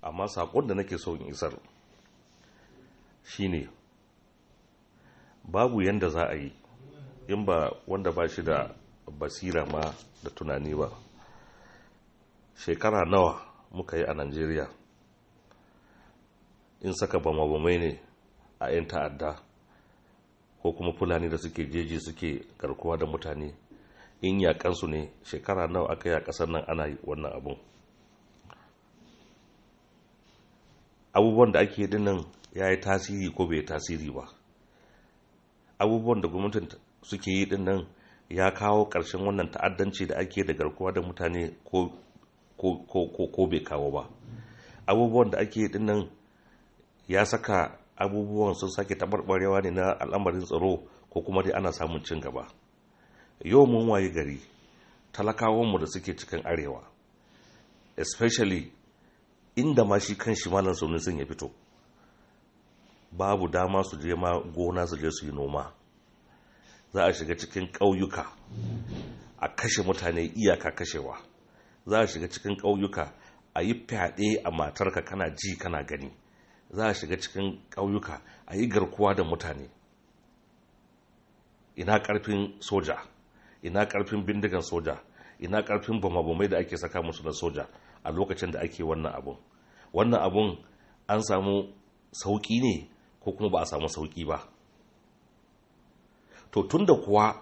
Amma saƙon da nake so in isar shine babu yanda za a yi in ba wanda ba shi da basira ma da tunani ba. Shekara nawa muka yi a Najeriya in saka bama-bamai ne a 'yan ta'adda ko kuma Fulani da suke jeji suke garkuwa da mutane, in yakansu ne, shekara nawa aka yi a ƙasar nan ana wannan abun? Abubuwan da ake dinnan ya yi tasiri ko bai tasiri ba? Abubuwan da gwamnatin suke yi dinnan ya kawo ƙarshen wannan ta'addanci da ake da garkuwa da mutane ko bai kawo ba? Abubuwan da ake dinnan ya saka abubuwan sun sake taɓarɓarewa ne na al'amarin tsaro, ko kuma dai ana samun cin gaba? Yau mun waye gari, talakawanmu da suke cikin arewa, especially inda ma shi kan shi Malam Sanusin ya fito, babu dama su je ma gona su je su yi noma. Za a shiga cikin ƙauyuka a kashe mutane iyaka kashewa. Za a shiga cikin ƙauyuka a yi fyaɗe a matarka kana ji kana gani. Za a shiga cikin ƙauyuka a yi garkuwa da mutane. Ina ƙarfin soja? Ina ƙarfin bindigan soja? Ina ƙarfin bama-bamai da ake saka musu na soja a lokacin da ake wannan abun? Wannan abun an samu sauƙi ne ko kuma ba a samu sauƙi ba? To, tunda kuwa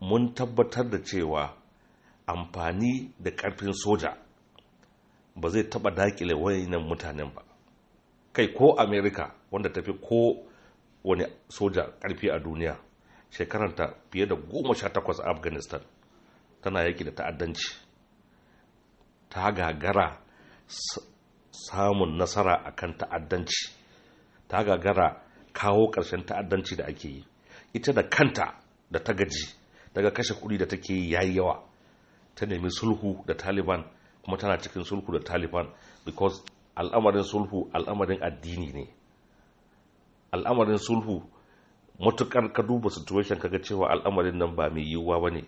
mun tabbatar da cewa amfani da ƙarfin soja ba zai taɓa daƙile wayannan mutanen ba. Kai, ko America wanda tafi ko wani soja ƙarfi a duniya, shekaranta fiye da 18 a Afghanistan tana yaki da ta'addanci, ta gagara samun nasara akan ta'addanci, ta gagara kawo ƙarshen ta'addanci da ake yi. Ita da kanta da ta gaji daga kashe kuɗi da take yi yayi yawa, ta nemi sulhu da Taliban, kuma tana cikin sulhu da Taliban, because al'amarin sulhu al'amarin addini ne. Al'amarin sulhu, matukar ka duba situation kaga cewa al'amarin nan ba mai yiwuwa ba ne,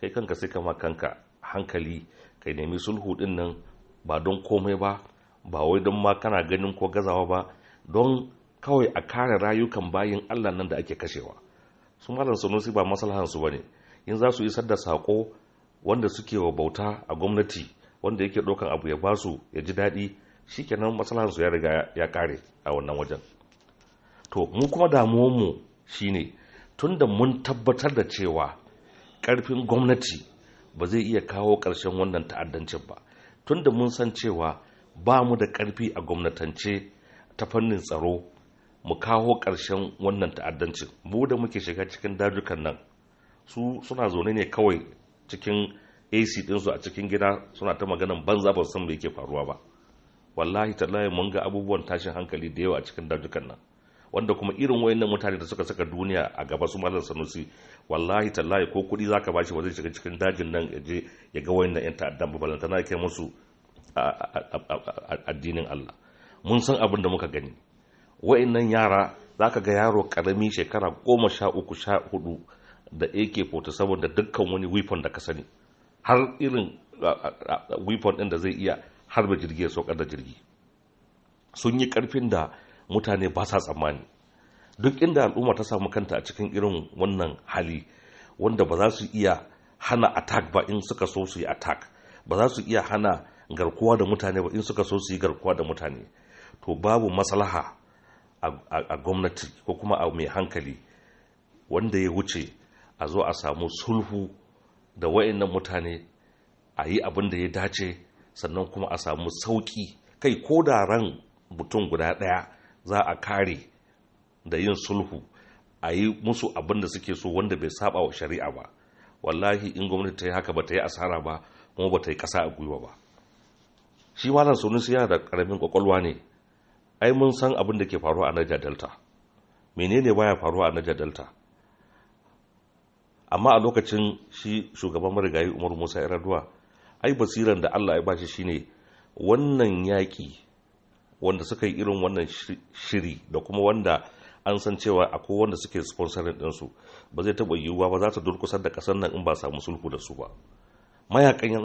kai kanka sai kama kanka hankali kai nemi sulhu din nan, ba don komai ba, ba wai don ma kana ganin ko gazawa ba, don kawai a kare rayukan bayin Allah nan da ake kashewa. Su Malam Sanusi ba maslahan su bane. In za su isar da sako, wanda suke wa bauta a gwamnati, wanda yake ɗaukan abu ya basu ya ji daɗi, shikenan, maslahan su ya riga ya kare a wannan wajen. To, mu kuma damuwanmu shine, tunda mun tabbatar da cewa ƙarfin gwamnati ba zai iya kawo ƙarshen wannan ta'addancin ba, tunda mun san cewa ba mu da ƙarfi a gwamnatance ta fannin tsaro mu kawo ƙarshen wannan ta'addancin, mu da muke shiga cikin dajukan nan, su suna zaune ne kawai cikin AC ɗinsu a cikin gida suna ta maganan banza, ba san me yake faruwa ba. Wallahi tallahi mun ga abubuwan tashin hankali da yawa a cikin dajukan nan, wanda kuma irin wayannan mutane da suka saka duniya a gaba, su Malam Sanusi, wallahi tallahi ko kuɗi zaka bashi ba zai shiga cikin dajin nan ya je ya ga wayannan yan ta'addan ba, balantana kai musu addinin Allah. Mun san abin da muka gani. Wayannan yara, zaka ga yaro karami shekara 13, 14 da AK-47 da dukkan wani weapon da ka sani, har irin weapon ɗin da zai iya harba jirgi ya saukar da jirgi. Sun yi karfin da mutane ba sa tsammani. Duk inda al'umma ta samu kanta a cikin irin wannan hali, wanda ba za su iya hana attack ba in suka so su yi attack, ba za su iya hana garkuwa da mutane ba in suka so su yi garkuwa da mutane, to babu maslaha a gwamnati ko kuma a mai hankali wanda ya wuce a zo a samu sulhu da wayannan mutane, a yi abin da ya dace, sannan kuma a samu sauki. Kai, ko da ran mutum guda ɗaya za a kare da yin sulhu, a yi musu abin da suke so wanda bai saba wa shari'a ba, wallahi in gwamnati ta yi haka ba ta yi asara ba, kuma ba ta yi ƙasa a gwiwa ba. Shi Malam Sanusi yana da ƙaramin kwakwalwa ne? Ai mun san abin da ke faruwa a Niger Delta. Menene baya faruwa a Niger Delta? Amma a lokacin shi shugaban marigayi Umar Musa Yar'adua, ai basiran da Allah ya bashi shine wannan yaƙi wanda suka yi irin wannan shiri, da kuma wanda an san cewa akwai wanda suke sponsoring ɗinsu, ba zai taɓa yiwuwa ba, za ta durkusar da ƙasar nan in ba samu sulhu da su ba. Mayakan